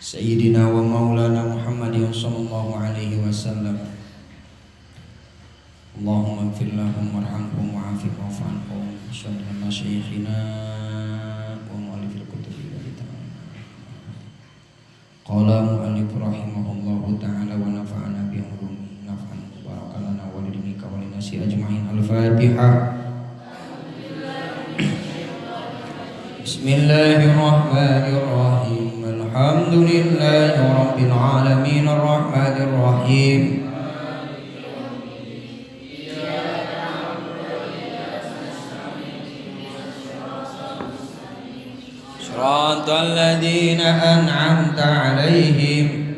Sayyidina wa maulana Muhammadin sallallahu alaihi wasallam. Allahumma ighfir lahum warhamhum wa'afihim wa'fu anhum. Salli ala syekhina wa mu'allifil kutubi wa ta'ala. Qala mu'allif rahimahullahu ta'ala wa nafa'ana bi ulumihi naf'an mubarakan lana wa lidinika wa linasi ajma'in. Al-Fatihah. Bismillahirrahmanirrahim. Alhamdulillahi rabbil alamin arrahmanir rahim. Shiratal ladzina an'amta 'alaihim.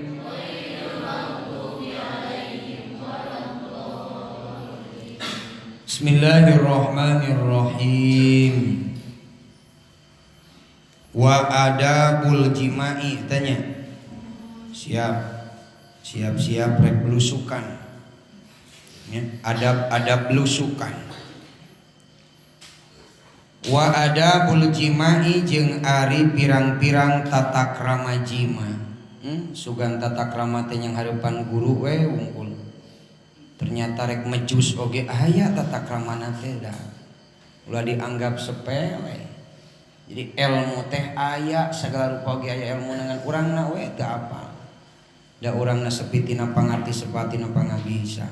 Bismillahirrahmanirrahim. Wa adabul jima'i tanya. Siap. Siap-siap rek belusukan. Ya, adab-adab belusukan. Wa adabul jima'i jeung ari pirang-pirang tata krama jima. Sugan tata krama teh yang hareupan guru we wungkul. Ternyata rek mejus oge aya tata kramana teh da. Ulah dianggap sepele. Jadi ilmu teh aya segala rupa oge aya ilmu dengan urangna we teu apa. Da urangna sepi tina pangarti sepatina pangabisa.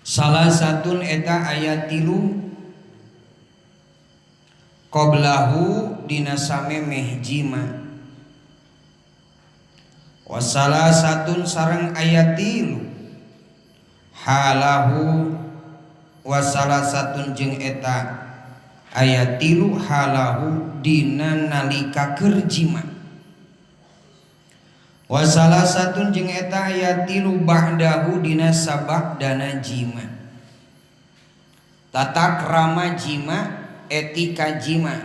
Salah satun eta aya 3 qoblahu dina samemeh jima. Wasalah satun sareng aya 3 halahu wasalah satun jeung eta aya 3 halahu dina nalika keur jima. Wasalah satun jeung eta aya 3 ba'dahu dina sababdana jima. Tata krama jima, etika jima.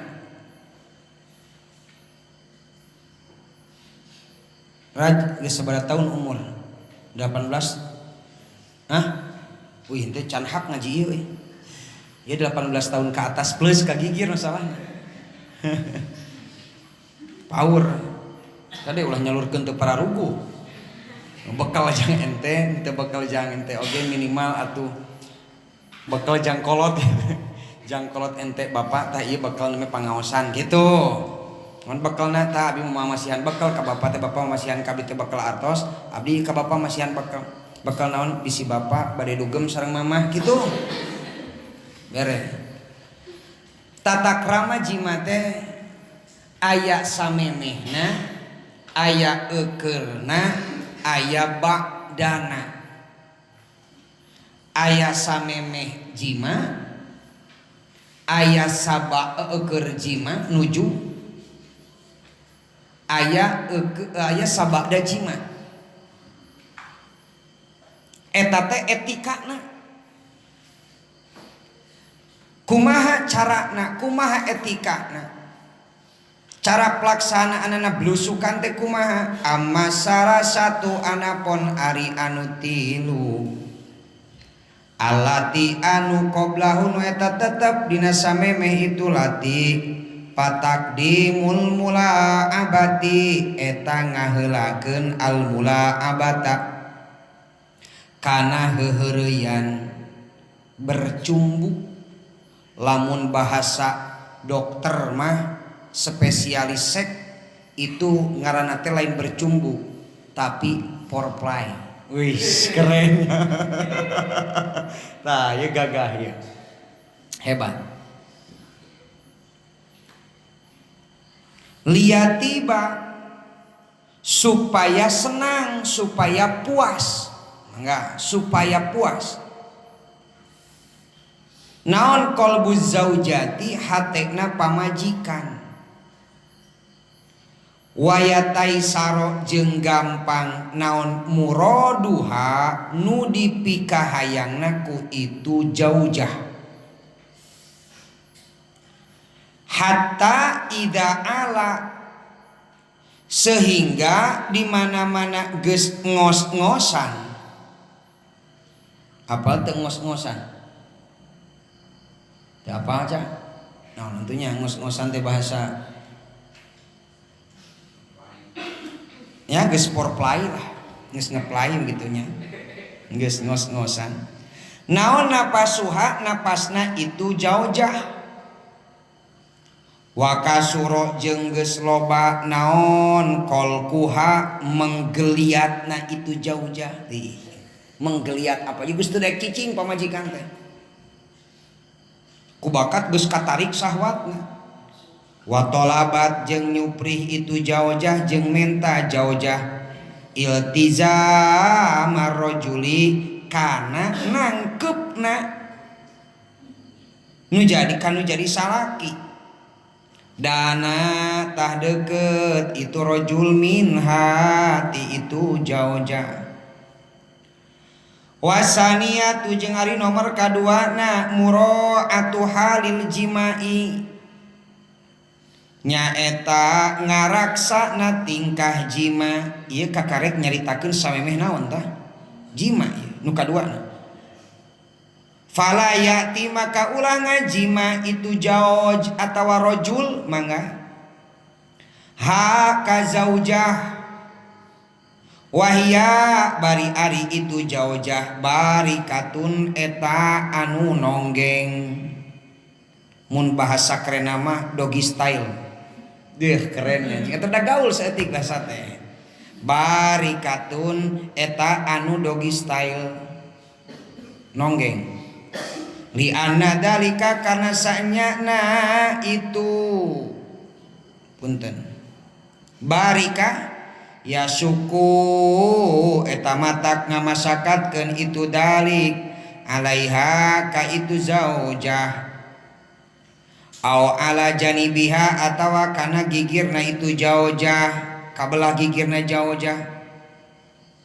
Raj geus sabaraha tahun umur? 18. Hah? Wih, henteu can hak ngaji ieu euy. Ya 18 tahun ke atas plus kagigir masalahnya. Power. Tadi ulah nyalurkeun teu pararuguh. Bekal jang ente, teu bekal jang ente oge minimal atuh bekal jang kolot. Jang kolot ente bapak tah ieu bekal name pangaosan gitu. Mun bekalna tah abdi mah masihan bekal ka bapak teh bapak masihan ka abdi teh bekal artos, abdi ka bapak masihan bekal. Bekal naon bisi bapak bade dugem sareng mamah gitu. Bere. Tata krama jima teh aya samemehna, aya eukeurna, aya ba'dana. Aya samemeh jima, aya saba eueur jima nuju, aya aya sabada jima. Eta teh etikana. Kumaha carana, kumaha etikana? Cara pelaksanaanana blusukan teh kumaha? Amma salah satu anapon ari anu 3. Alati anu qoblahu nu eta tetep dina samemeh itu lati patakdimul mula abati eta ngaheulakeun al mula abata kana heuheureyan bercumbu. Lamun bahasa dokter mah spesialis seks itu ngaranna teh lain bercumbu tapi foreplay. Wih, keren. Nah, ya gagah ya. Hebat. Liatiba supaya senang, supaya puas. Enggak, supaya puas. Naon qalbu zaujati hatena pamajikan. Wayatai saro jeung gampang naon muraduha nu dipikahayangna ku itu jaujah. Hatta ida ala sehingga di mana-mana geus ngos-ngosan. Apa teu ngos-ngosan? Teu apa aja? Nah, tentunya ngos-ngosan teh bahasa Ya geus foreplay lah, geus ngeplay gitu nya. Geus ngos-ngosan. Naon napasuha napasna itu jaujah. Wakasuro jeung geus loba naon kolkuha menggeliatna itu jaujah. Ih, menggeliat apa? Geus teu daek cicing pamajikan teh. Ku bakat geus katarik sahwatna. Wa tolabat jeung nyuprih itu jaujah jeung menta jaujah. Iltizamar rajuli kana nangkepna nu jadi kanu jadi salaki. Dana tah deket itu rojul min hati itu jaujah. Wasaniyatu jeung ari nomor kaduana muraatu halil jimai nyaeta ngaraksana tingkah jima. Ieu kakarek nyaritakeun samemeh naon tah jima ieu nu kaduana. Fala ya'ti maka ulah ngajima itu jauj atawa rojul mangga ha ka zaujah wahia bari ari itu jaujah barikatun eta anu nonggeng. Mun bahasa keren mah doggy style. Deuh keren nya eta da gaul saeutik bahasa teh. Barikatun eta anu doggy style nonggeng. Li anna dalika karena sanyana itu punten barika ya suku eta matak ngamasakatkeun itu dalik alaiha ka itu zaujah au ala janibiha atawa kana gigirna itu jaujah kabelah gigirna jaujah.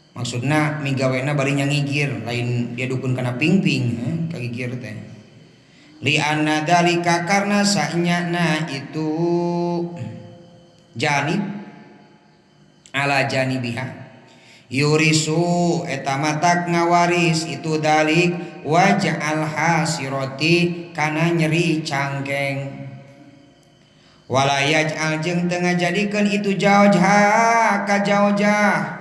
Maksudna migawena bari nyangigir lain dia dukun kana pingping ka gigir teh. Li anna dalika karena sanyana itu janib ala janibiha yurisu eta matak ngawaris itu dalik waj'al hasirati kana nyeri cangkeng. Wala yaj'al jeung teu ngajadikeun itu jaujah ka jaujah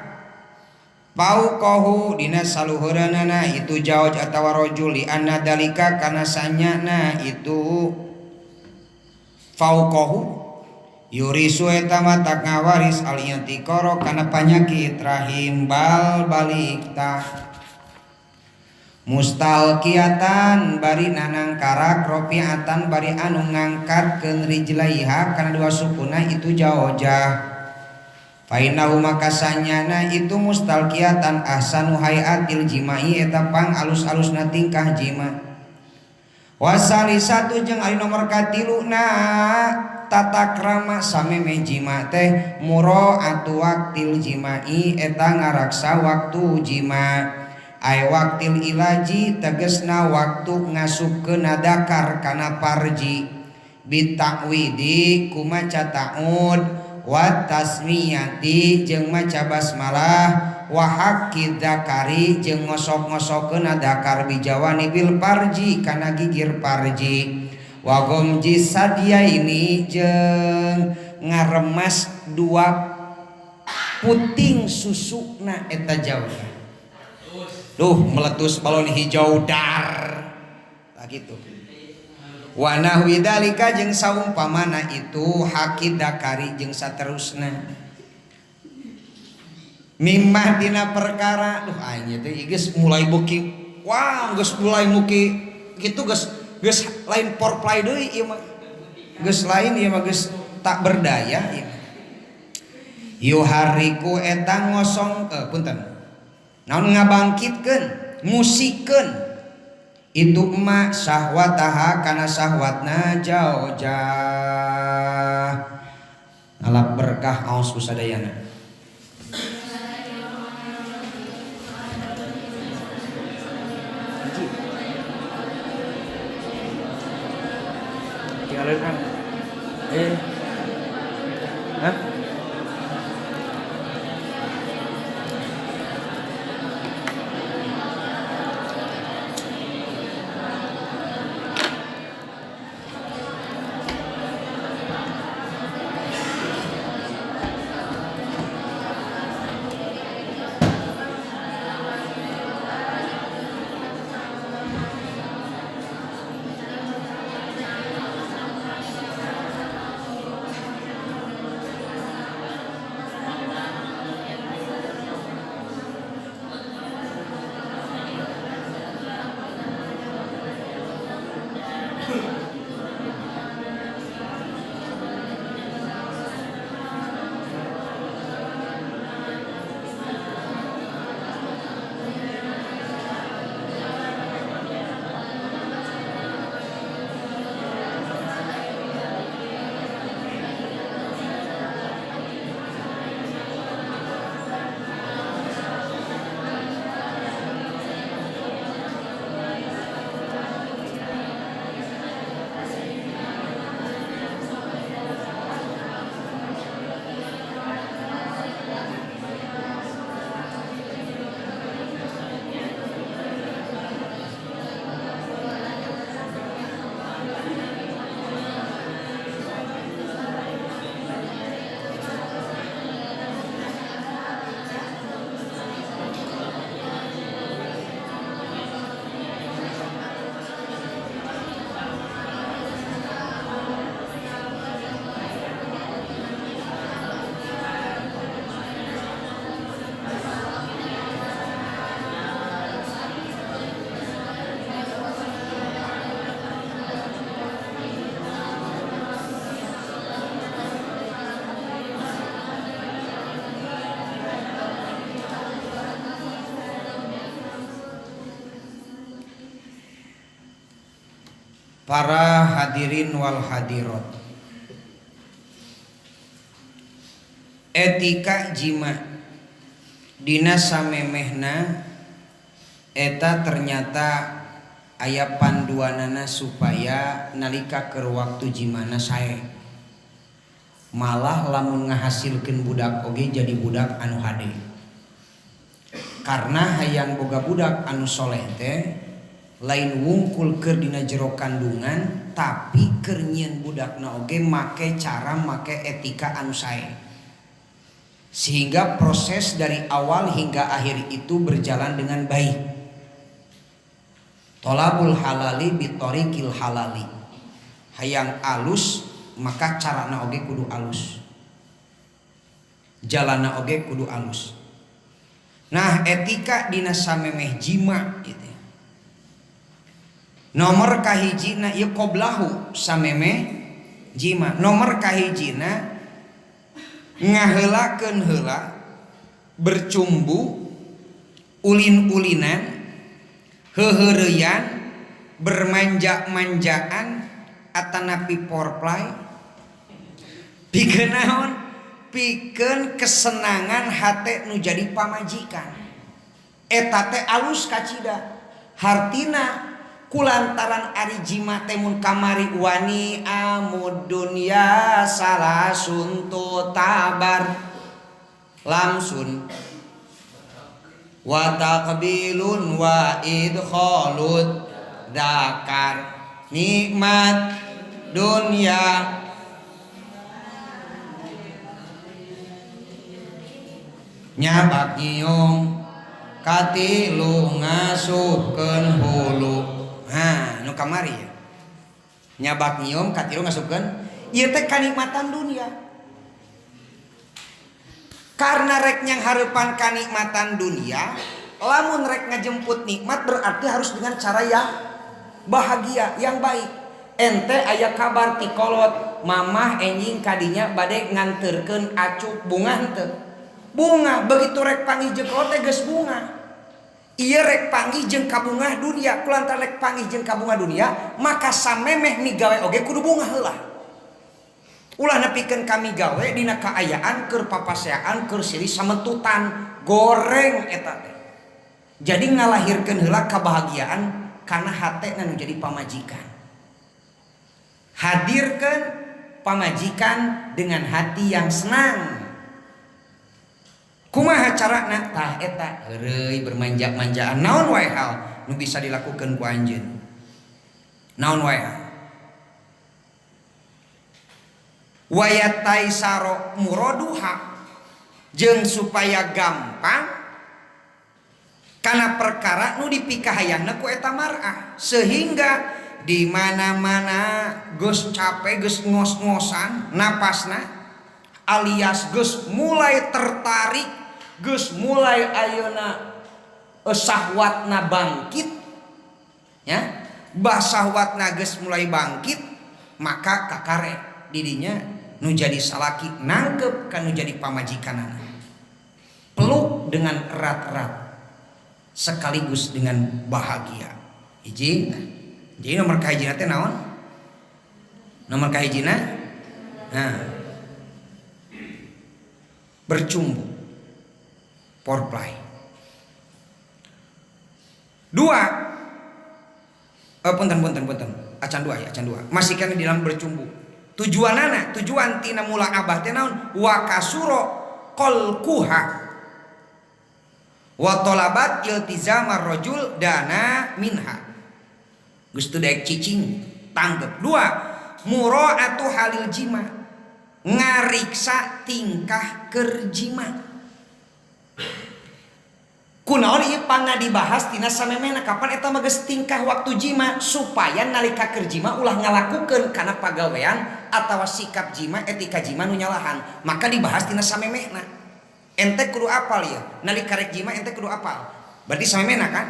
pauqahu dina saluhureunana itu jauj atawa rajul li anna dalika kana sanyana itu fauqahu yurisu eta matak ngawaris al intiqara kana panyakit rahim bal balik tah mustalqiatan bari nanangkarak rofiatan bari anu ngangkatkeun rijlaiha kana dua sukuna itu jaujah. Fainahu maka sanyana itu mustalqiatan ahsanu hayatil jimai eta pang alus-alusna tingkah jima. Wasalisatu jeung ari nomor katiluna tata krama sameme jima teh muraatu waqtil jimai eta ngaraksa waktu jima. Ai waqtil ilaji tegesna waktu ngasupkeun dakar kana parji bitakwidi kumaca ta'ud wa tasmiyati jeung maca basmalah wa haqqi dzakari jeung ngosok-ngosokeun dakar bijawani bil parji kana gigir parji wa gomji sadiaini jeung ngaremas dua puting susuna eta jauh. Duh meletus balon hijau dar tah kitu. Wa nahwi dalika jeung saumpamana itu hakid dakari jeung saterusna mimah dina perkara. Duh aing teh geus mulai buki wah geus mulai muki kitu geus geus lain foreplay deui ieu mah geus lain ieu mah geus tak berdaya ieu mah. Yuhariku eta ngosong punten naon ngabangkitkeun musikeun itu emak syahwataha kana syahwatna jaujah. Ngalap berkah aos kusadayana. Tinggalin kan. Hah? Para hadirin wal hadirat, etika jima dina samemehna eta ternyata aya panduanana supaya nalika keur waktu jimana sae. Malah lamun ngahasilkeun budak oge jadi budak anu hade. Karena hayang boga budak anu soleh teh lain wungkul keur dina jero kandungan, tapi keur nyieun budakna oge make cara make etika anu sae. Sehingga proses dari awal hingga akhir itu berjalan dengan baik. Tolabul halali bitorikil halali. Hayang alus maka carana oge kudu alus. Jalana oge kudu alus. Nah, etika dina samemeh jima gitu. Nomor kahijina ieu qoblahu samemeh jima. Nomor kahijina ngaheulakeun heula bercumbu ulin-ulinan heuheureyan bermanja-manjaan atanapi foreplay pikeun naon pikeun kesenangan hate nu jadi pamajikan eta teh alus kacida hartina kulantaran ari jima teh mun kamari wani amud dunya salasun tabar lamsun wa taqbilun wa idkhalut dakar nikmat dunya nyabak nyiung katilu ngasupkeun hulu. Nah, nu kamari ya. Nyabak nyium katilu ngasupkeun ieu teh kanikmatan dunia. Karena rek nyang hareupan kanikmatan dunia, lamun rek ngajemput nikmat berarti harus dengan cara yang bahagia, yang baik. Ente aya kabar ti kolot, mamah enjing kadinya bade nganterkeun acuk bunga henteu. Bunga begitu rek panggih jeung kolot teh geus bunga. Ieu rek panggih jeung kabungah dunia, kulantaran rek panggih jeung kabungah dunia, maka samemeh migawe oge kudu bungah heula. Ulah nepikeun kami gawe dina kaayaan keur papaseaan keur silih sametutan goreng eta teh. Jadi ngalahirkeun heula kabahagiaan kana hate nu jadi pamajikan. Hadirkeun pamajikan dengan hati yang senang. Kumaha carana tah eta heureuy bermanja-manjaan naon wae hal nu bisa dilakukeun ku anjeun. Naon wae hal. Wayataisaro muraduha jeung supaya gampang kana perkara nu dipikahayangna ku eta mar'ah sehingga di mana-mana geus capek geus ngos-ngosan napasna alias geus mulai tertarik geus mulai ayeuna sahwatna bangkit ya basahwatna geus mulai bangkit maka kakare didinya nu jadi salaki nangkep ka nu jadi pamajikanana peluk dengan erat-erat sekaligus dengan bahagia. Hiji. Jadi nomor kahijina teh naon? Nomor kahijina nah bercumbu foreplay. Dua, punten acan dua ya, acan dua. Masih kan di dalam bercumbu. Tujuanana, tujuan tina mula abah teh naon? Wa kasuro qalquha wa talabat iltizamar rajul dana minha. Geus teu daek cicing, tanggep. Dua, muraatu halil jima. Ngariksa tingkah keur jima. Kunaon ieu pangna dibahas tina samemehna kapan eta mah geus tingkah waktu jima supaya nalika keur jima ulah ngalakukeun kana pagawean atawa sikap jima etika jima nu nyalahan maka dibahas tina samemehna. Ente kudu apal ya nalika rek jima ente kudu apal berarti samemehna kan?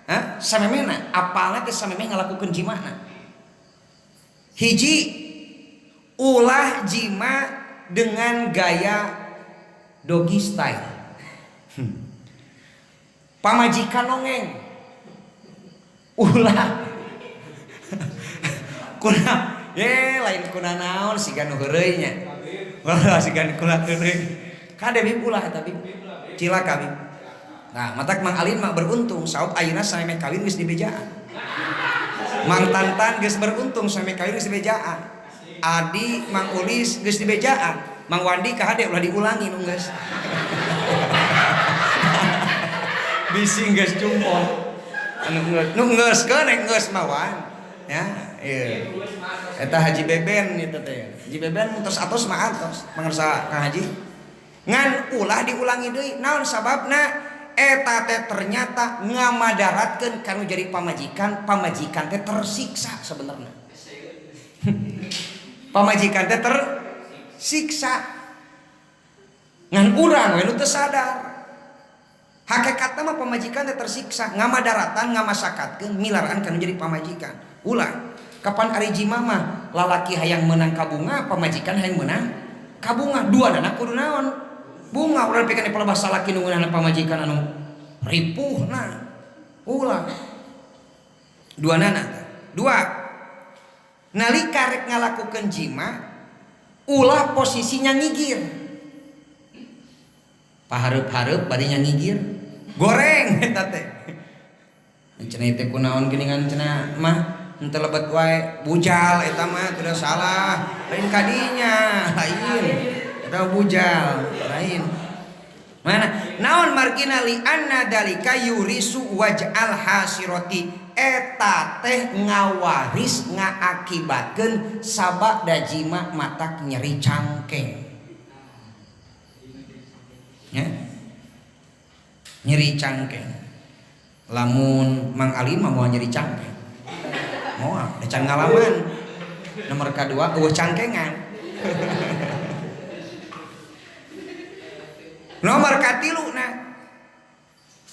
Hah? Samemehna apalna teh samemeh ngalakukeun jimana. Hiji, ulah jima dengan gaya doggy style. Pamajikan nongeng ulah Kuna ye lain kuna naon siga nu heureuy nya. Wah siga kuna heureuy. Kade bib ulah eta bib. Cilaka bib. Nah, matak Mang Alin mah beruntung saop ayeuna sameme kawin geus dibejaan. Mang Tantan geus beruntung sameme kawin geus dibejaan. Adi Mang Ulis geus dibejaan. Mang Wandi kahade ulah diulangi nu geus. Bisi geus cumpol. Anu geus nu geus keun geus mah wan. Ya, ieu. Eta Haji Beben itu teh. Haji Beben terus atos mah atos mangersa Kang Haji. Ngan ulah diulangi deui naon sababna? Eta teh ternyata ngamadaratkeun kanu jadi pamajikan, pamajikan teh tersiksa sebenarnya. Pamajikan teh tersiksa. Ngan urang we nu teu sadar. Hakikatna mah pamajikan teh tersiksa, ngamadaratan, ngamasakatkeun, milaraan kanu jadi pamajikan. Ulah, kapan ari jima mah lalaki hayang meunang kabunga, pamajikan hayang meunang kabunga, duanana kudu naon? Bunga urang pikeun palebah salaki nu ngeunahna pamajikan anu ripuhna. Ulah. Duanana tah. Dua. Nalika rek ngalakukeun jima, ulah posisinya ngigir. Pahareup-hareup bari nya ngigir. Goreng eta teh. Cenah teh kunaon geuningan cenah mah henteu lebet wae bujal eta mah tidak salah. Lain kadinya, lain. Eta bujal, lain. Mana? Naon margina li anna dalika yurisu waj'al hasirati eta teh ngawaris ngaakibatkeun sabada jima matak nyeri cangkeng. Ya. Nyeri cangkeng. Lamun Mang Ali mah moal nyeri cangkeng. Moal, da can ngalaman. Nomor kadua eueuh cangkengan. Nomor katiluna.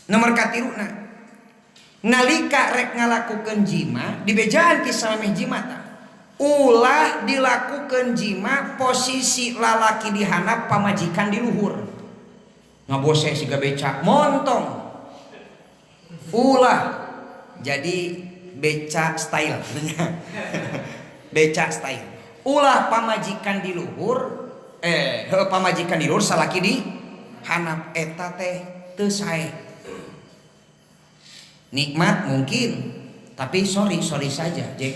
Nomor katiluna. Nalika rek ngalakukeun jima, dibejaan ki samemeh jima tah. Ulah dilakukeun jima posisi lalaki di handap pamajikan di luhur. Ngabose siga beca montong. Ulah jadi beca style. Beca style. Ulah pamajikan di luhur, pamajikan di luhur salaki di handap eta teh teu sae. Nikmat mungkin, tapi sorry saja, Jek.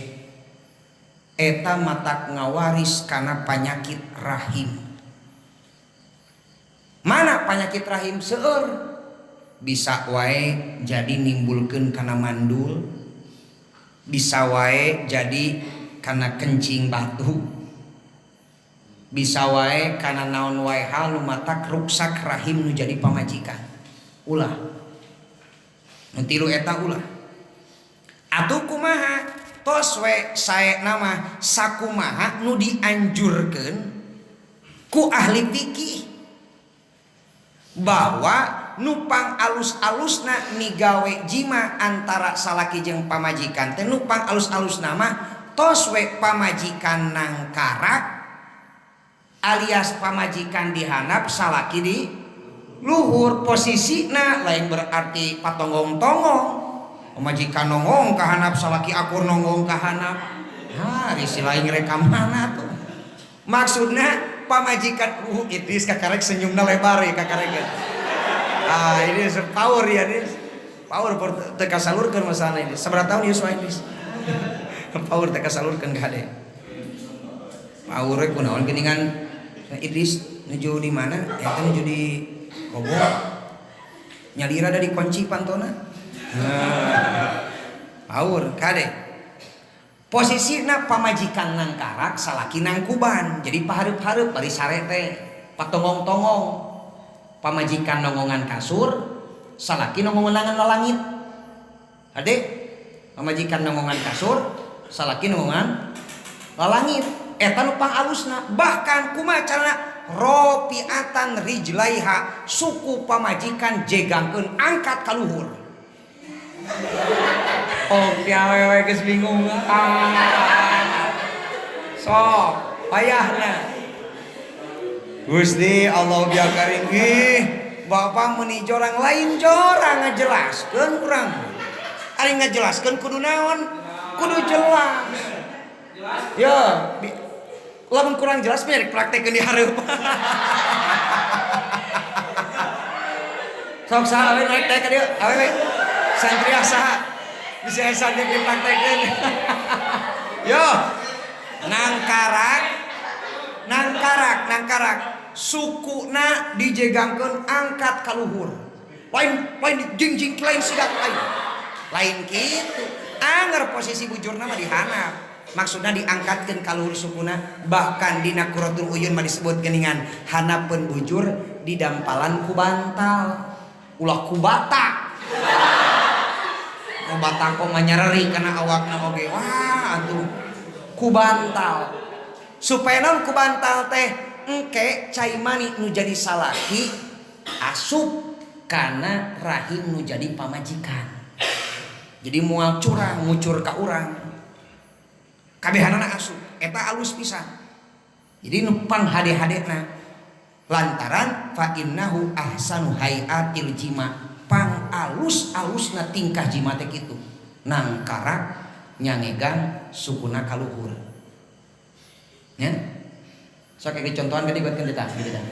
Eta matak ngawaris kana penyakit rahim. Mana penyakit rahim seueur? Bisa wae jadi nimbulkeun kana mandul, bisa wae jadi kana kencing batu, bisa wae kana naon wae hal nu matak ruksak rahim nu jadi pamajikan. Ulah. Nu tilu eta ulah. Atuh kumaha? Tos we sae nama sakumaha nu dianjurkeun ku ahli fikih bahwa nupang alus-alusna migawe jima antara salaki jeung pamajikan teh nupang alus-alusna mah tos we pamajikan nangkarak alias pamajikan dihandap salaki di luhur posisina lain berarti patonggong-tonggong pamajikan nonggong ka handap salaki akur nonggong ka handap. Ha risi lain rek ka mana tuh maksudna pamajikan Idris kakarek senyumna lebar ya kakarek. Ah ini power ya ini power teu kasalurkeun masalahna ini. Sabaraha tahun yuswa Idris? Power teu kasalurkeun ka hade. Power kunaon geuningan Idris nuju di mana? Eta nuju di Kobo. Nyalira da dikunci pantona. Power kade. Posisina pamajikan nangkarak salaki nangkuban. Jadi pahareup-hareup bari sare teh patonggong-tonggong. Pamajikan nonggongan kasur, salaki nonggongan lalangit. Ade, pamajikan nonggongan kasur, salaki nonggongan lalangit. Eta nu pangalusna, bahkan kumaha carana rofiatan rijlaiha, suku pamajikan jegangkeun angkat ka luhur. Oh, awewe geus bingung. Ah. Sok, payahna. Gusti Allah biakarin ih, bapak meuni jorang lain jorang ngajelaskeun urang. Ari ngajelaskeun kudu naon? Kudu jelas. Ya, lamun kurang jelas mah rek praktekeun di hareup. Sok saha awewe rek teh ka dieu? Awewe. Santri saha? Bisa santri dipraktekeun. Yo. Nangkarak nangkarak nangkarak sukuna dijegangkeun angkat ka luhur. Lain lain dijingjing lain siga lain. Lain kitu. Anger posisi bujurna mah dihanap. Maksudna diangkatkeun ka luhur sukuna, bahkan dina Qurratul Uyun mah disebut geuningan hanapeun bujur didampalan ku bantal. Ulah ku bata. Ku bata kok mah nyareri kana awakna oge. Wah atuh ku bantal. Supaya naon ku bantal teh engke cai mani nu jadi salaki asup kana rahim nu jadi pamajikan. Jadi moal curang ngucur ka urang. Kabehanana asup eta alus pisan. Jadi nu pang hade-hadena lantaran fa innahu ahsanu hayatil jima, pang alus-alusna tingkah jima teh kitu. Nangkarak nyangegang sukuna kaluhur. Nya? Sok kayak dicontohan tadi buatkeun teh gitu tah.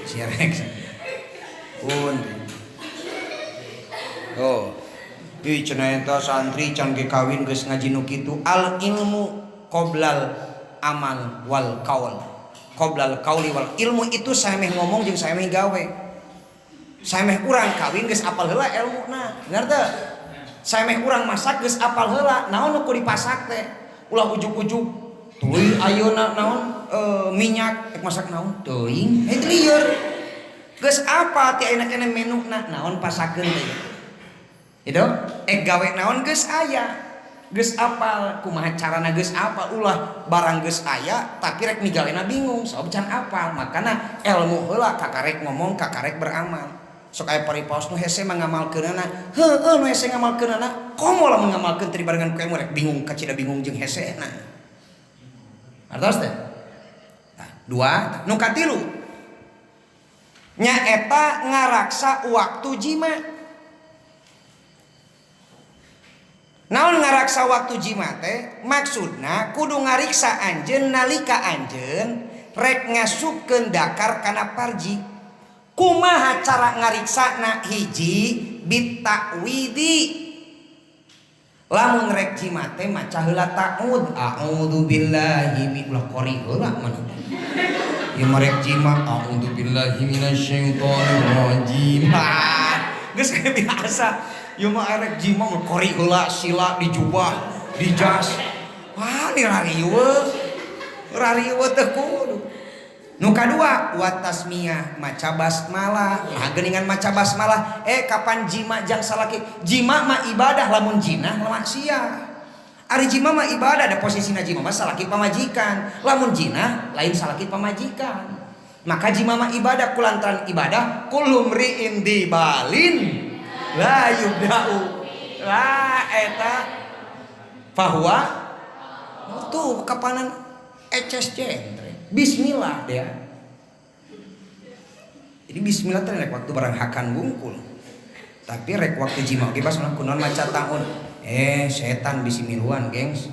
Sirek. Pun. Oh. Ih cenah eta santri can ge kawin geus ngaji nu kitu. Al ilmu qoblal amal wal qaul. Qoblal qauli wal ilmu itu sameh ngomong jeung sameh gawe. Sameh urang kawin geus apal heula elmuna. Bener teu? Sameh urang masak geus apal heula naon nu kudu dipasak teh. Ulah ujug-ujug tuluy ayeuna naon minyak rek masak naon teuing heuh lieur. Geus apal ti ayeuna keneh menuna naon pasakeun teh. Gitu? Gawe naon geus aya. Geus apal kumaha carana geus apal ulah barang geus aya tapi rek migawena bingung sabab can apal. Makana ilmu heula kakarek ngomong kakarek beramal. Sok aya paripaos nu hese mah ngamalkeunana. Heueuh nu hese ngamalkeunana komo lamun ngamalkeun teu dibarengan ku ilmu rek bingung kacida bingung jeung hesena. Artos teh? Tah, dua, nu katilu. Nyaeta ngaraksa waktu jima. Naon ngaraksa waktu jima teh? Maksudna kudu ngariksa anjeun nalika anjeun rek ngasupkeun dakar kana parji. Kumaha cara ngariksana? Hiji bitakwidi. Lamun rek jima teh maca heula ta'ud. A'udzu billahi min ulah qori heula maneh. Ieu mah rek jima a'udzu billahi minasyaitonir rajim. Geus biasa. Ieu mah erek jima mah qori heula sila di jubah, di jas. Wah, ni rariweuh. Rariweuh teh kudu. Nu kadua wa tasmiyah maca basmalah. Nah geuningan maca basmalah, kapan jima jang salaki? Jima mah ibadah lamun jinah maksiat. Ari jima mah ibadah ada posisina jima mah salaki pamajikan. Lamun jinah lain salaki pamajikan. Maka jima mah ibadah kulantaran ibadah kullu mri'in dibalin la yubda'u. La eta fahuwa tuh kapanan eces genre. Bismillah dia. Jadi bismillah teh rek waktu barang hakan bungkul. Tapi rek waktu jima oge pas kunaon maca taun. Setan bisi miluan, gengs.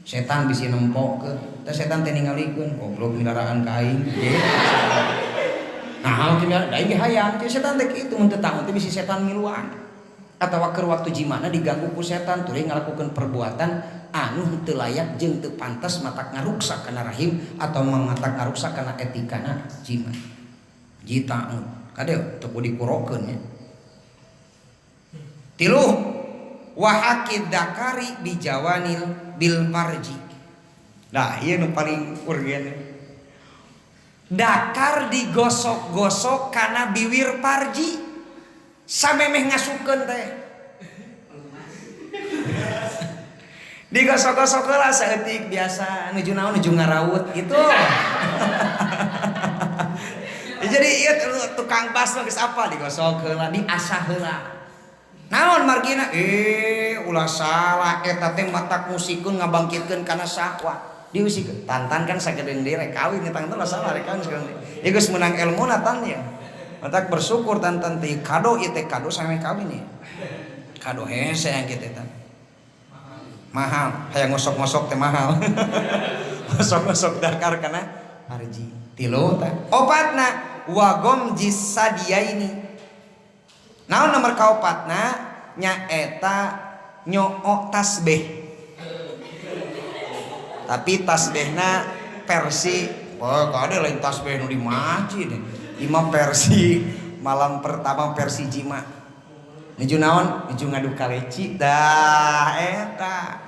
Setan bisi nempokeun. Teh setan teh ningalikeun goblok milaraan ka aing. Nah, teh da aing ge hayang. Teh setan teh kitu mun teu taun teh bisi setan miluan. Atawa keur waktu jimana diganggu ku setan tuluy ngalakukeun perbuatan anu teu layak jeung teu pantas matak ngaruksak kana rahim atau matak ngaruksak kana etikana jima. Jita kade teu kudu dikurokeun nya. Tilu wa hakid dakari bijawanil bil farji. Nah, ieu nu paling urgen. Dakar digosok-gosok kana biwir parji. Samemeh ngasukeun teh. Digosok-gosok heula saeutik biasa nuju naon nuju ngaraut gitu. Jadi ieu tukang bas mah geus apa digosok heula, diasah heula. Naon margina? Ulah salah eta teh matak musikeun ngabangkitkeun kana syahwat. Diusikeun. Tantan kan sagedeung deui rek kawin eta teh ulah salah rek kawin sagedeung deui. Ieu geus meunang elmuna tan ya. Matak bersyukur tantan teh kado ieu teh kado sampe kawin ya. Kado hese yang kitu teh. Mahal, hayang ngosok-ngosok teh mahal. Ngosok-ngosok dakar kana parji. Tilu tah. Opatna wagom jisadiaini. Naon nomor kaopatna? Nyaeta nyoo tasbih. Tapi tasbihna versi, oh kade lain tasbih nu di masjid. Lima versi malam pertama versi jima. Nuju naon? Nuju ngadu kaleci. Dah eta.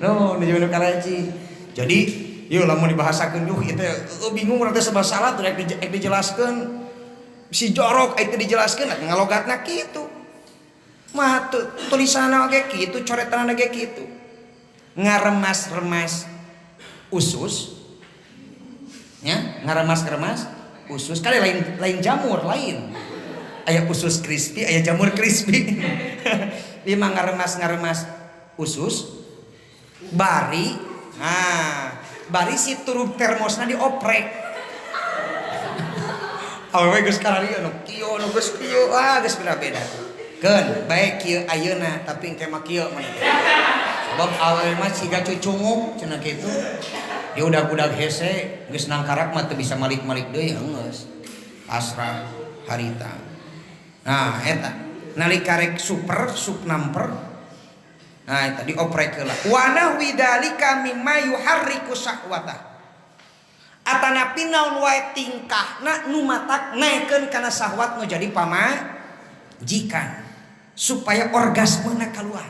Nu nuju ngadu kaleci. Jadi, yeuh lamun dibahasakeun yuh ieu teh bingung urang teh serba salah tuh rek dijelaskeun. Si jorok itu dijelaskeun ngalogatna kitu. Mah tulisanna oge kitu, coretanna oge kitu. Ngaremas-remas usus nya, ngaremas-remas usus kali lain lain jamur lain. Aya usus crispy, aya jamur crispy. Ieu mah ngaremas-ngaremas usus bari, nah bari si turub termosna dioprek. Awewe geus kararieu nu kieu nu geus kieu, ah geus beda-beda. Keun bae kieu ayeuna tapi engke mah kieu mah. Sebab awewe mah siga cucunguk cenah kitu. Dia udah-udah hese geus nangkarak mah teu bisa malik-malik deui geus. Pasrah harita. Nah eta nalika rek super sup namper. Nah eta dioprek heula. Wa nahwi dzalika mimma yuharriku syahwata. Atanapi naon wae tingkahna nu matak naekeun kana syahwat nu jadi pamajikan supaya orgasmena keluar.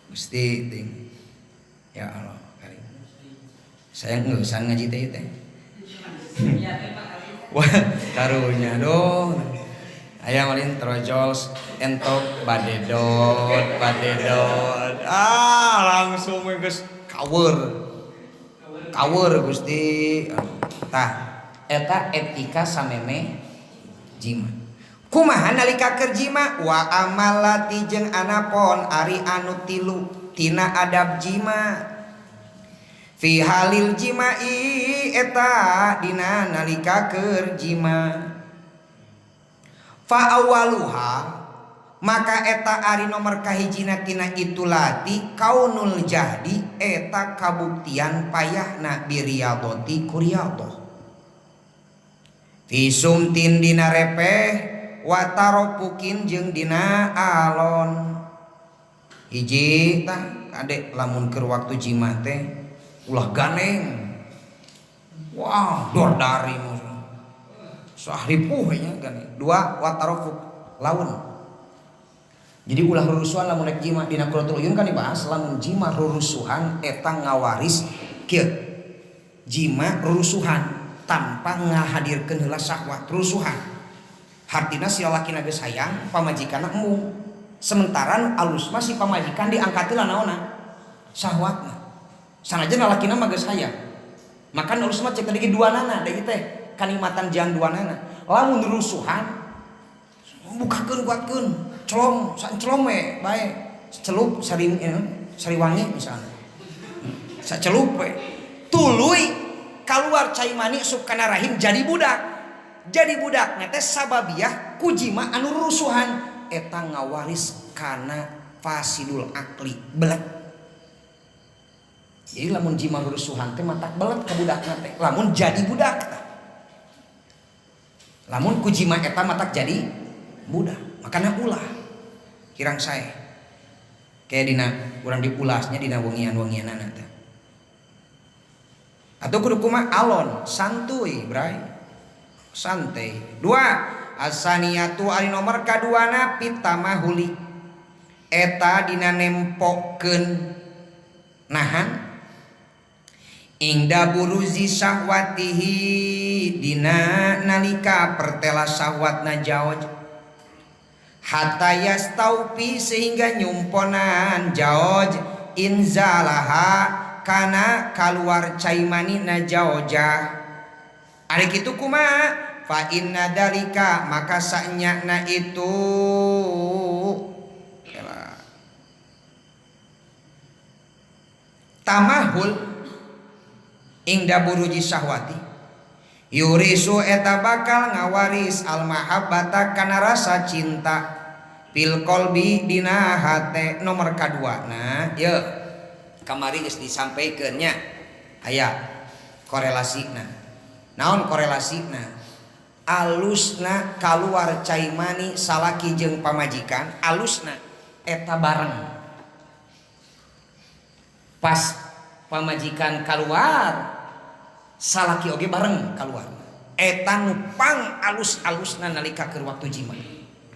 Gusti ting. Ya Allah, karim. Saya ngeusan ngaji teh teh. Wah, karunya dong. Aya malin trojol entok badedot, badedot. Ah, langsung we geus kawer. Kawer Gusti. Tah, eta etika sameme jima. Kumaha nalika keur jima wa amalati jeung anapon ari anu tilu tina adab jima. Fi halil jimai eta dina nalika keur jima. Fa awaluha maka eta ari nomor kahijina tina itulati kaunul jahdi eta kabuktian payahna biriyadoti kuriyadhoh. Fi sumtin dina repeh wa taropukin jeung dina alon. Hiji tah kade lamun keur waktu jima teh ulah ganeng. Wah, dor dari musuh. Sahripuh nya ganeng. Dua wa tarofuk laun. Jadi ulah rurusuhan lamun rek jima dina Qurratul Uyun kan dibahas lamun jima rurusuhan eta ngawaris kieu. Jima rurusuhan tanpa ngahadirkeun heula syahwat rurusuhan. Hartina si lalakina geus hayang pamajikanna embung. Sementara nu alus mah si pamajikan diangkat heula naonna? Syahwatna. Sanajan lalakina mah geus hayang. Maka nu alus mah cek tadi duanana deui teh kanikmatan jang duanana. Lamun rurusuhan bukakeun kuatkeun celom sacelom we bae celup sari sariwangi misalnya sacelup we tuluy keluar cai mani sup kana rahim jadi budak nete sababiah kujima anu rusuhan eta ngawaris kana fasidul akli belet. Jadi lamun jima rusuhan teh matak belet ka budakna teh lamun jadi budak tah. Lamun kujima eta matak jadi budak makana ulah kirang sae kayak dina urang diulasnya dina wengian-wengianana teh. Atau kudu kumaha alon santuy bray santai. Dua asaniyatu ari nomor kaduana pitamahuli eta dina nempokeun nahan ingda buruzi syahwatihi dina nalika pertela syahwatna jaoj hatta yastaufi sehingga nyumponan jaoj inzalaha kana kaluar cai manina jaojah. Ari kitu kumaha fa inna dalika maka sanyana itu tamahul ingda buruji syahwati yurisu eta bakal ngawaris al mahabbata kana rasa cinta Fil qalbi dina hate nomor kadua. Nah, ye kamari geus disampaikeun nya. Aya korelasina. Naon korelasina? Alusna kaluar cai mani salaki jeung pamajikan, alusna eta bareng. Pas pamajikan kaluar, salaki oge bareng kaluar. Eta nu pang alus-alusna nalika keur waktu jima.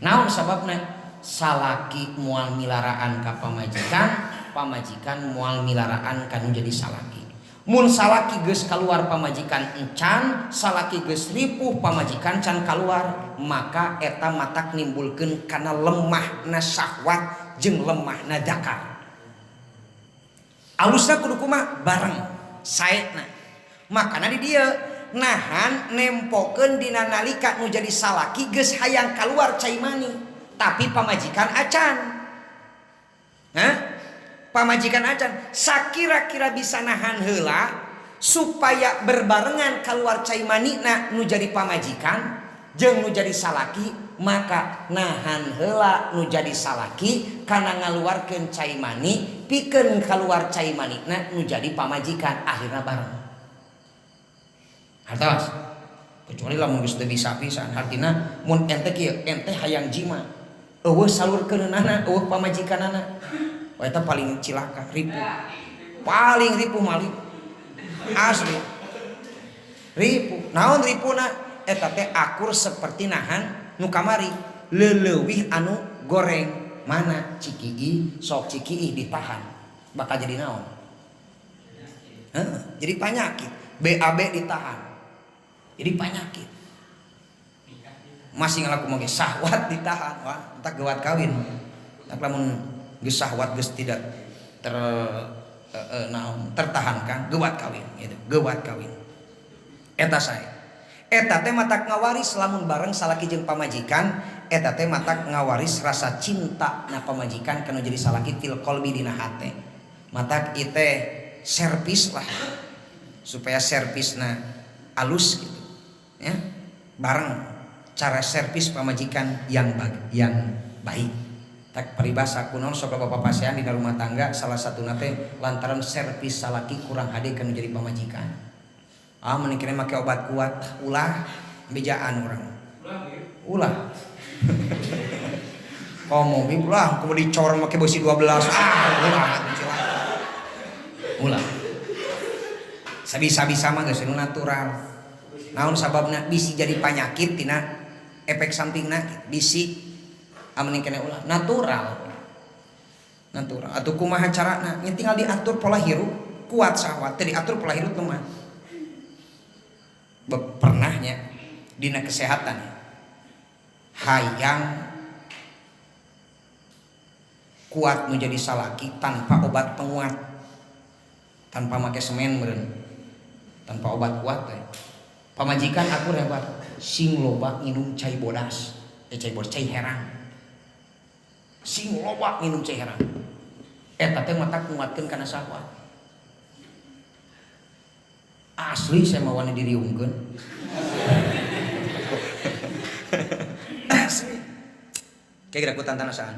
Naon sababna? Salaki moal milaraan ka pamajikan, pamajikan moal milaraan ka nu jadi salaki. Mun salaki geus kaluar pamajikan encan, salaki geus ripuh pamajikan can kaluar, maka eta matak nimbulkeun kana lemahna syahwat jeung lemahna zakar. Alusna kudu kumaha? Bareng saena. Makana di dieu nahan nempokeun dina nalika nu jadi salaki geus hayang kaluar cai mani, tapi pamajikan acan. Hah? Pamajikan acan sakira-kira bisa nahan heula supaya berbarengan keluar cai manina nu jadi pamajikan jeung nu jadi salaki, maka nahan heula nu jadi salaki kana ngaluarkeun cai mani pikeun keluar cai manina nu jadi pamajikan, akhirna bareng. Hartos kecuali lamun geus teu bisa pisan, artina mun ente kieu, ente hayang jima eueuh salurkeunana, eueuh pamajikanana. Wah, eta paling cilaka, ripuh. Paling ripuh mali. Asli. Ripuh. Naon ripuna? Eta teh akur seperti nahan nu kamari. Leleuwih anu goreng. Mana cikii, sok cikii ditahan. Bakal jadi naon? Heh, jadi panyakit. BAB ditahan. Jadi panyakit. Masih ngalaku mah syahwat ditahan. Wah, entak gewat kawin. Tak lamun geus syahwat geus tidak ter naon tertahankan, gewat kawin gitu, gewat kawin. Eta sae. Eta teh matak ngawaris lamun bareng salaki jeung pamajikan, eta teh matak ngawaris rasa cinta na pamajikan kana jadi salaki fil qalbi dina hate. Matak ieu teh servis lah supaya servisna alus gitu ya. Bareng cara servis pamajikan yang baik. Tak paribasa kunaon sok bapak pasean di rumah tangga salah satu nate lantaran servis salaki kurang hade kana jadi pamajikan. Ah mending kene make obat kuat ulah bejaan urang. Ulah. Komo ulah kudu dicor make besi 12. Ah ulah ulah. Sabisa-bisa mah geus natural. Naon sababna bisi jadi panyakit tina efek sampingna bisi amun kene ulah natural. Natural. Atuh kumaha carana? Nya tinggal diatur pola hirup kuat syahwat, teu diatur pola hirup lemah. Pernahnya dina kesehatan hayang kuat menjadi salaki tanpa obat penguat, tanpa make semen meureun, tanpa obat kuat teh. Pamajikan aku hebat, sing loba nginum cai bodas, cai bodas, cai herang. Sing loba nginum cai herang. Eta teh matak nguatkeun kana syahwat. Asli saya mau wani diriungkeun. Asli. Kayak geura ku tantana saan.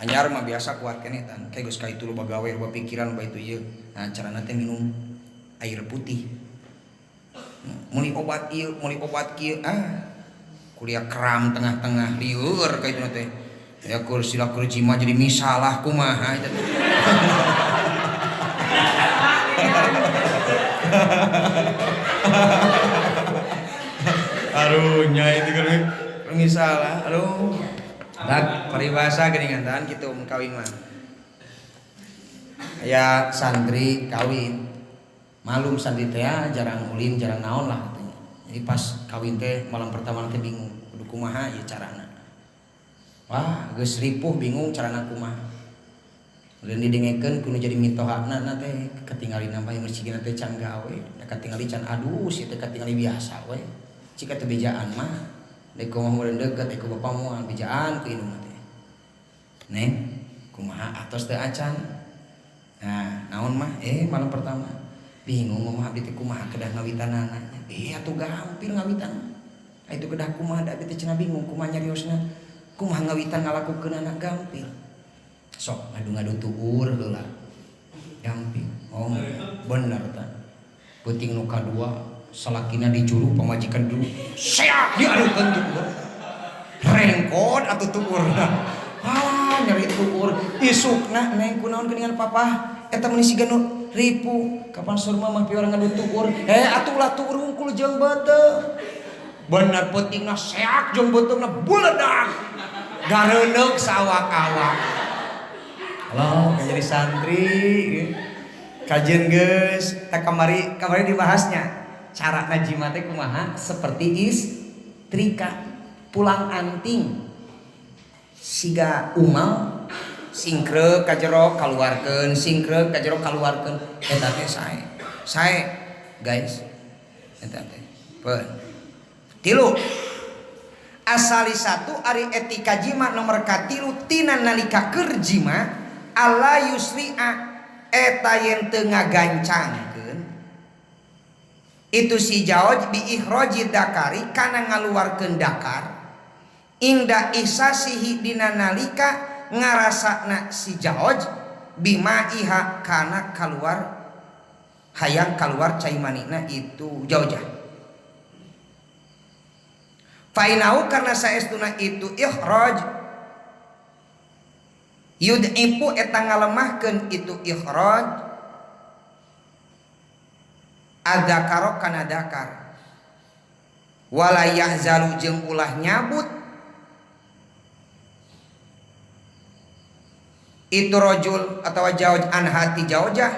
Anyar mah biasa kuat keneh tan. Kayak geus ka itu loba gawe, loba pikiran, loba itu ieu. Nah, carana teh minum air putih. Meuli obat ieu, meuli obat kieu, ah. Kuliah kram tengah-tengah lieur ka itu teh. Ya kur sila kur jima jadi misalah kumaha eta teh. Arunya itu kan misalah, aduh. Nah, paribasa geuningan tan kitu mun kawin mah. Ya santri kawin. Malum santri teh jarang ulin, jarang naon lah katanya. Jadi pas kawin teh malam pertama teh bingung, kudu kumaha ieu carana. Wah, geus ripuh bingung carana kumaha. Dan didengekeun kudu jadi mitohana na teh katingali nambah masjidna teh can gawe, da katingali can adus, ieu teh katingali biasa we. Cika teh bejaan mah. Dek kumaha meureun deukeut ku bapa moal bejaan ku indung teh. Neng, kumaha atos teu acan. Nah, naon mah? Malam pertama bingung mah abdi teh kumaha kedah ngawitanana. Atuh gampil ngawitan. Itu kedah kumaha da abdi teh cenah bingung kumaha nyariosna. Kumaha ngawitan ngalakukeun anak gampil. Sok ngadu-ngadu tuur heula. Gampil. Oh, bener tah. Peuting nu kadua salakina dijuru pamajikan dulu. Seak diadukeun tuur. Rengkot atuh tuurna. Ah, nyeri tuur. Isukna neng kunaon geuningan papa? Eta meuni siga nu ripu. Kapan surma mah piorang ngadu tuur. Eh atuh ulah tuur hungkul jeung beuteung. Bener peutingna seak jeung beuteungna buledag. Gareuneuk sawak-awak. Halo, jadi santri. Kajian geus, tak kamari kamari dibahasnya. Cara jima teh kumaha seperti istrika pulang anting. Siga umal singkreuk ka jero kaluarkeun, singkreuk ka jero kaluarkeun. Eta teh sae. Sae, guys. Eta teh. Peun. Tilu. Asali satu ari etika jima nomor katilu tina nalika keur jima alla yusri'a eta yen teu ngagancangkeun itu si jauj bi ikhraji dakari kana ngaluarkeun dakar inda ihsasihi dina nalika ngarasana si jauj bima iha kana kaluar hayang kaluar cai manina itu jaujah. Fainau karena saestuna itu ikhraj yud'ifu eta ngalemahkeun itu ikhraj adzakaro kana dakar wala yahzalu jeung ulah nyabut itu rajul atawa jauj an hati jaujah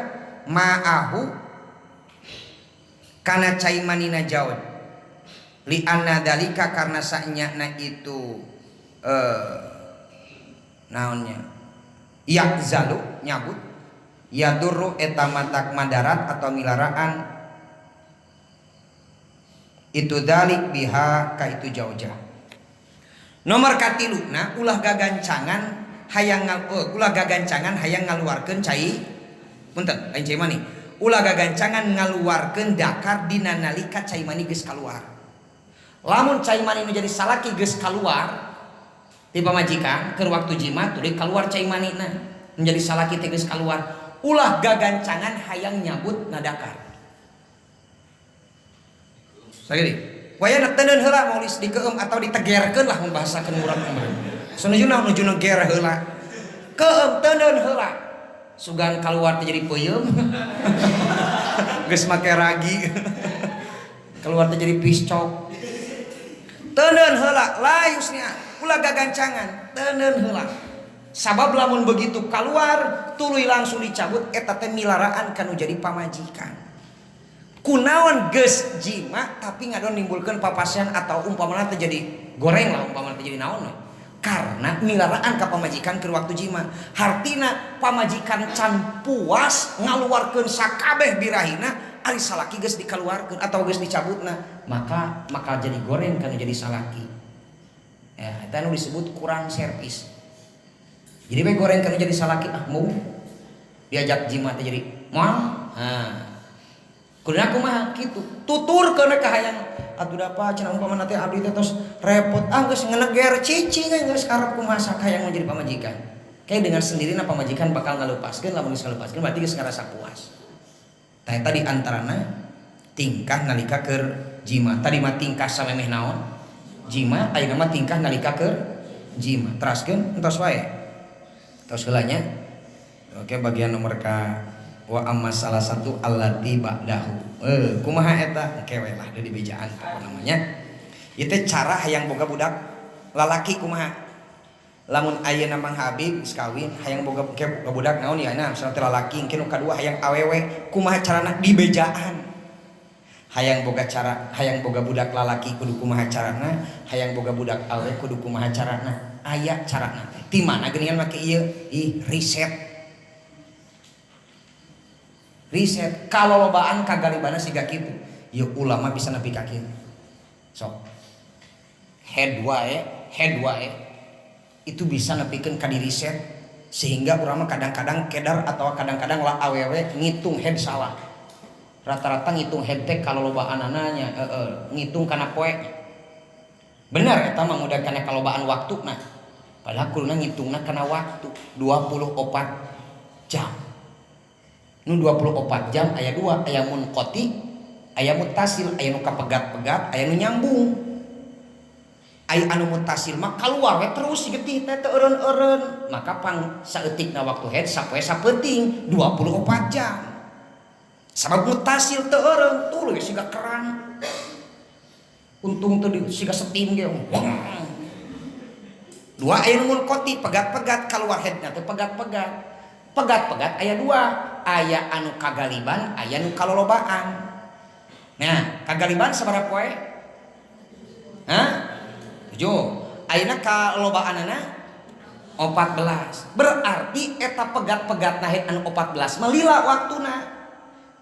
ma'ahu kana cai manina jauj li anna dalika karena sanyana itu naonnya yakzalu nyabut yadurru eta matak madarat atau milaraan itu dalik biha ka itu jaujah. Nomor katiluna ulah gagancangan hayang ulah gagancangan hayang ngaluarkeun cai punten lain cai mani ulah gagancangan ngaluarkeun dakar dina nalika cai mani geus kaluar. Lamun cai mani nu jadi salaki geus kaluar ti pamajikan keur waktu jima tuluy kaluar cai manina menjadi salaki teh geus kaluar ulah gagancangan hayang nyabut nadakar. Sagede wayana teuneun heula maulis dikeum atau ditegerkeun lah mun bahasakeun urang mah. Sanujuna nuju ger heula. Keum teuneun heula. Sugan kaluar teh jadi peuyeum. Geus make ragi. Keluar teh jadi piscok. Teuneun heula layusnya ulah gagancangan teuneun heula. Sabab lamun begitu keluar tuluy langsung dicabut eta teh milaraan kanu jadi pamajikan. Kunaon geus jima tapi ngadon nimbulkeun papasian atau umpamana teh jadi goreng lah umpamana teh jadi naon we. Karena milaraan ka pamajikan keur waktu jima. Hartina pamajikan can puas ngaluarkeun sakabeh birahina ari salaki geus dikaluarkeun atau geus dicabutna maka bakal jadi goreng kana jadi salaki. Ya, eta nu disebut kurang servis. Jadi we goreng kana jadi salaki ah mau diajak jima teh jadi moal. Nah. Kudu kumaha kitu. Tuturkeun ka hayang atuh da apa cenah umpamana teh abdi teh tos repot ah geus ngeneger cicing geus karep kumaha sakayang menjadi pamajikan. Kayak dengan sendirinya pamajikan bakal ngalepaskeun lamun geus ngalepaskeun berarti geus ngarasa puas. Tah eta di antarana tingkah nalika keur jima. Tadi mah tingkah samemeh naon? Jima, ayeuna mah tingkah nalika keur jima. Teraskeun entos wae. Tos heula nya. Oke, bagian nomor ka wa amma salah satu allati ba'dahu. Kumaha eta? Engke we lah di bejaan pokona mah nya. Ieu teh cara hayang boga budak lalaki kumaha? Lamun ayeuna Mang Habib geus kawin hayang boga budak naon ya nah misalna teh lalaki engke nu kadua hayang awewe kumaha carana dibejaan. Hayang boga cara hayang boga budak lalaki kudu kumaha carana, hayang boga budak awewe kudu kumaha carana. Aya carana teh. Ti mana geuningan make ieu? Ih, riset. Riset kalolobaan kagalibana siga kitu. Ieu ulama bisa nepi ka kieu. Sok. Head wae itu bisa nepikeun ka diriset sehingga urang mah kadang-kadang kedar atau kadang-kadang lah awewe ngitung head salah. Rata-rata ngitung head teh kalau loba anananya ngitung kana poe. Bener eta mah mudah kana kalobaan waktu nah. Padahal kuduna ngitungna kana waktu 24 jam. Nu 24 jam aya dua, aya munqati, aya muttasil, aya nu kapegat-pegat, aya nu nyambung. Aya anu muttasil mah kaluar we terus getih teh teu eureun-eureun. Maka pang saeutikna waktu haid sapoe sapeuting 24 jam. Sabab muttasil teu eureun, tuluy siga keran. Untung teu siga steam ge. Dua aya nu munqati, pegat-pegat kaluar haidna teh pegat-pegat. Pegat-pegat aya dua, aya anu kagaliban, aya nu kalolobaan. Nah, kagaliban sabaraha poe? Hah? 7. Ayeuna kalobaanana 14. Berarti eta pegat-pegat haid anu 14 melila waktuna.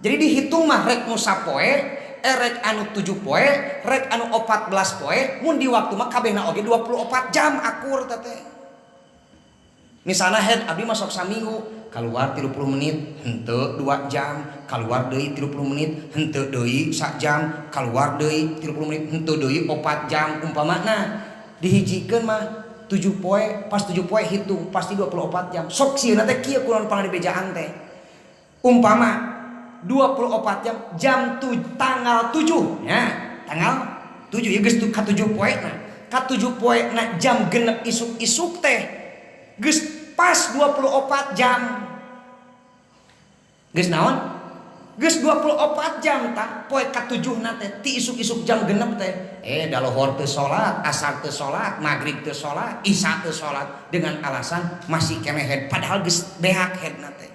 Jadi dihitung mah rek nu sapoe, rek anu 7 poe, rek anu 14 poe, mun di waktu mah kabehna oge 24 jam akur teh. Misalnya haid abdi masuk saminggu, keluar 30 menit, henteu 2 jam, keluar deui 30 menit, henteu deui sak jam, keluar deui 30 menit, henteu deui 4 jam umpamana. Dihijikeun mah 7 poe, pas 7 poe hitung pasti 24 jam. Sok sieuna teh kieu kunaon pangna dibejaan teh. Umpama 24 jam, jam tanggal 7 ya, tanggal 7 ya geus ka 7 poe na. Ka 7 poe na jam 6 isuk-isuk teh geus pas 24 jam. Geus naon? Geus 24 jam tah poe ka 7 na teh ti isuk-isuk jam 6 teh. Da lohor teu salat, asar teu salat, magrib teu salat, isya teu salat dengan alasan masih keneh haid padahal geus beak haidna teh.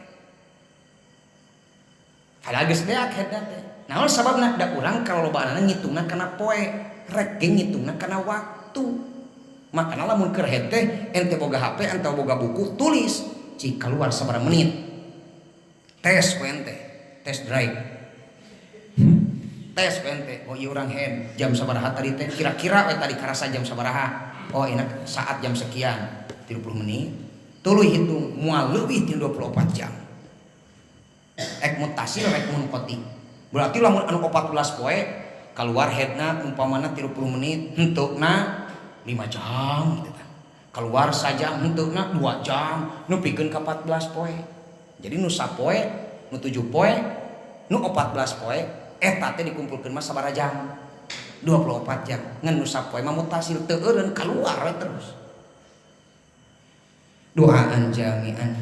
Padahal geus beak haidna teh. Naon sababna? Da urang kalobaanana ngitungna kana poe, rek ge ngitungna kana waktu. Makana lamun keur haid teh ente boga HP, ente boga buku, tulis cik keluar sabaraha menit. Tes ku ente, tes drive. Tes ku ente, oh iya urang haid jam sabaraha tadi teh, kira-kira we tadi karasa jam sabaraha. Oh enak saat jam sekian, 30 menit. Tuluy hitung moal leuwih ti 24 jam. Ek muttasil rek munqati. Berarti lamun anu 14 poe keluar haidna umpamana 30 menit, henteuna 5 jam gitu tah. Keluar sajam henteuna 2 jam, nepikeun ka 14 poe. Jadi nu sapoe, nu 7 poe, nu 14 poe eta teh dikumpulkeun mah sabaraha jam? 24 jam. Ngan nu sapoe mah muttasil teu eureun keluar we terus. Doaan jami'an.